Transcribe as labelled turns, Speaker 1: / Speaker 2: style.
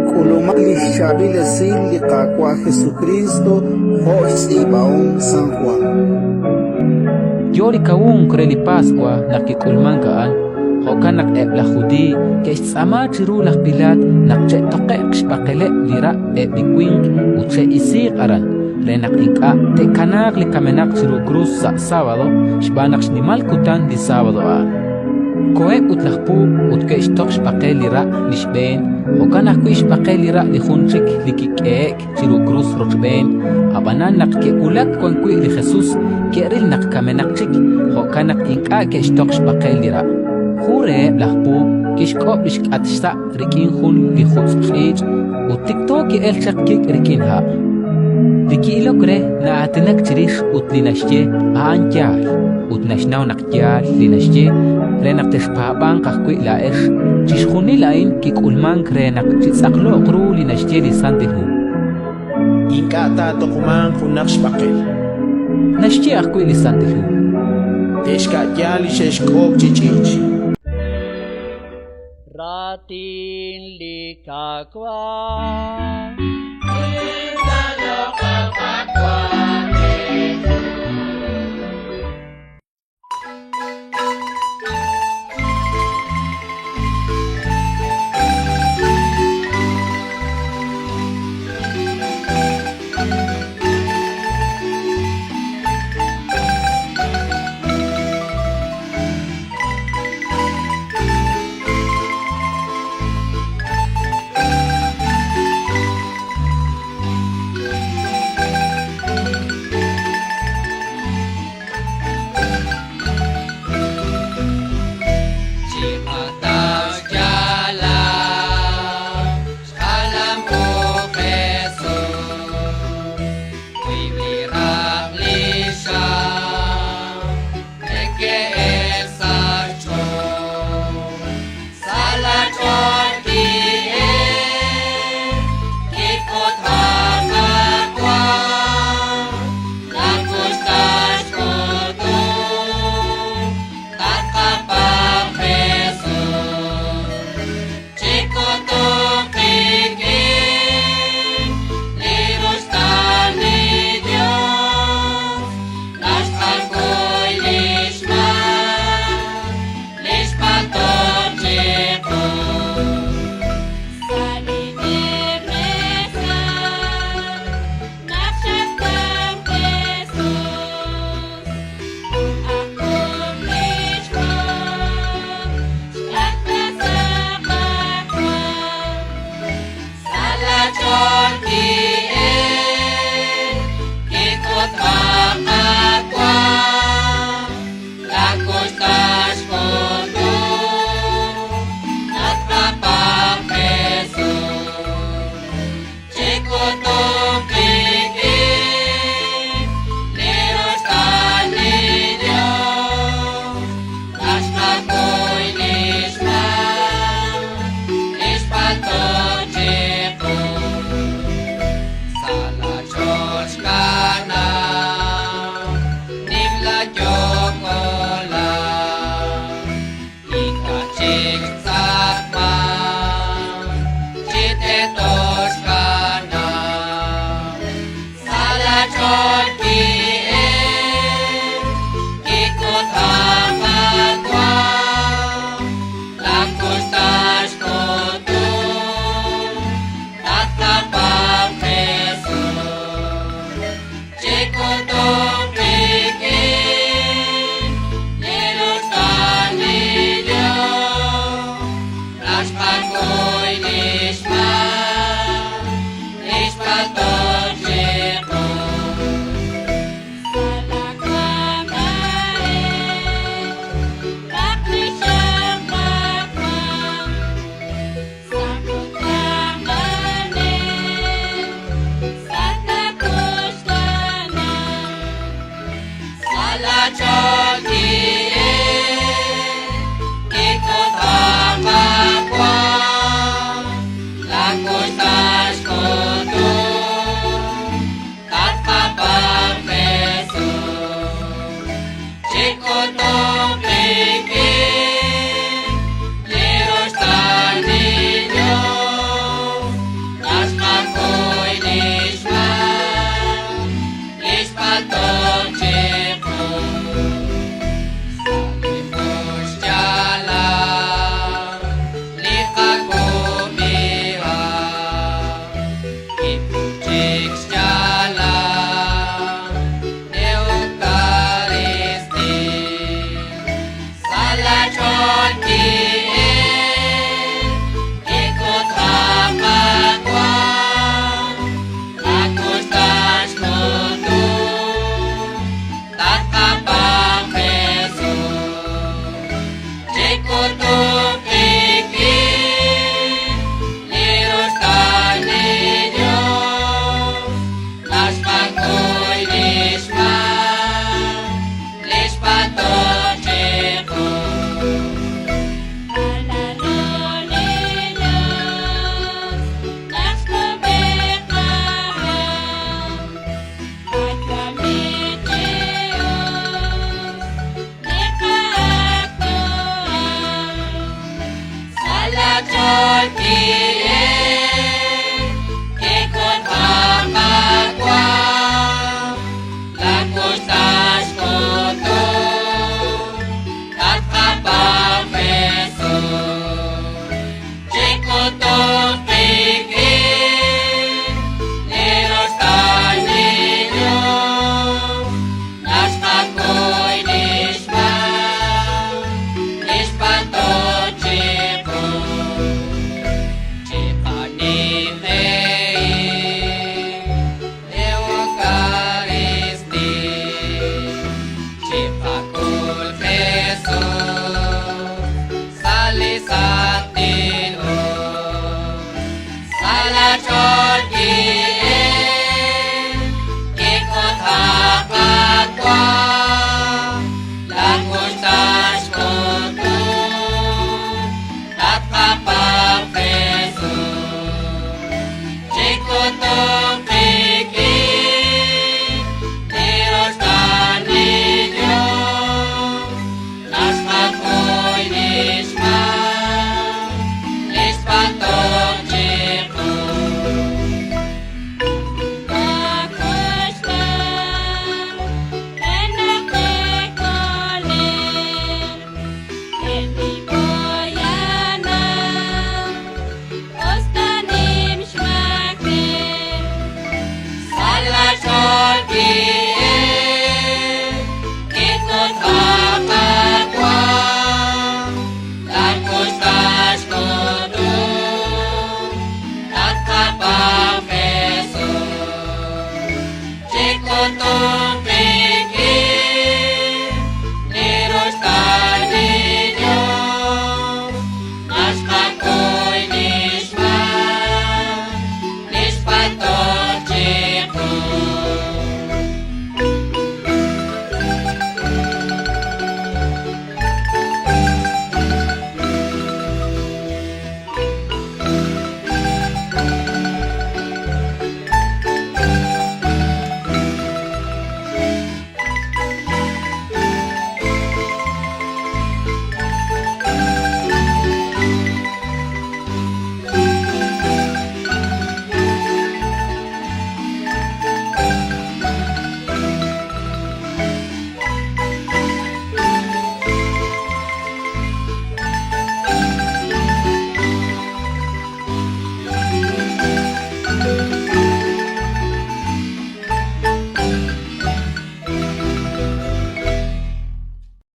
Speaker 1: K'ulumaq li xchaab'il esil li Qaawa' Jesukriist jo' xtz'iib'ahom San Jwan.
Speaker 2: Yo li kawunk re li Paswa naq kik'ulmank a'an, jo'kan naq eb' laj Judiiy ke'xtz'aama chiru laj Pilaat naq che'toqe'q xb'aqeleb' li ra' eb' li winq ut che'isiiq aran, re naq ink'a' te'kanaaq li kamenaq chiru krus sa' sábado, xb'aan naq xnimal kutan li sábado a'an. Koheb' ut laj puub' ut ke'xtoq xb'aqel li ra' li xb'een, jo'kan ajwi' xb'aqel li ra' li jun chik li kik'ehe'k chiru krus rochb'een. Ab'anan naq ke'wulak wan wi' li Jesus, ke'ril naq kamenaq chik, jo'kan naq ink'a' ke'xtoq xb'aqel li ra'. Jun reheb' laj puub' kixk'ob' li xk'at xsa' rik'in jun li jutz' ch'iich' ut tikto ki'elk chaq kik' rik'in ha'. Li ki'ilok re na'aatinak chirix ut li naxye a'an yaal, ut naxnaw naq yaal li naxye re naq texpaab'anq ajwi' laa'ex. Chixjunil a'in kik'ulmank re naq chitz'aqloq ru li naxye li Santil Hu.
Speaker 3: Ink'a' taatoqmanq junaq xb'aqel.
Speaker 2: Naxye ajwi' li Santil Hu.
Speaker 3: Te'xka'ya li xe'xk'ob' chi ch'iich'.
Speaker 4: Raatin li Qaawa'.
Speaker 5: Chol ki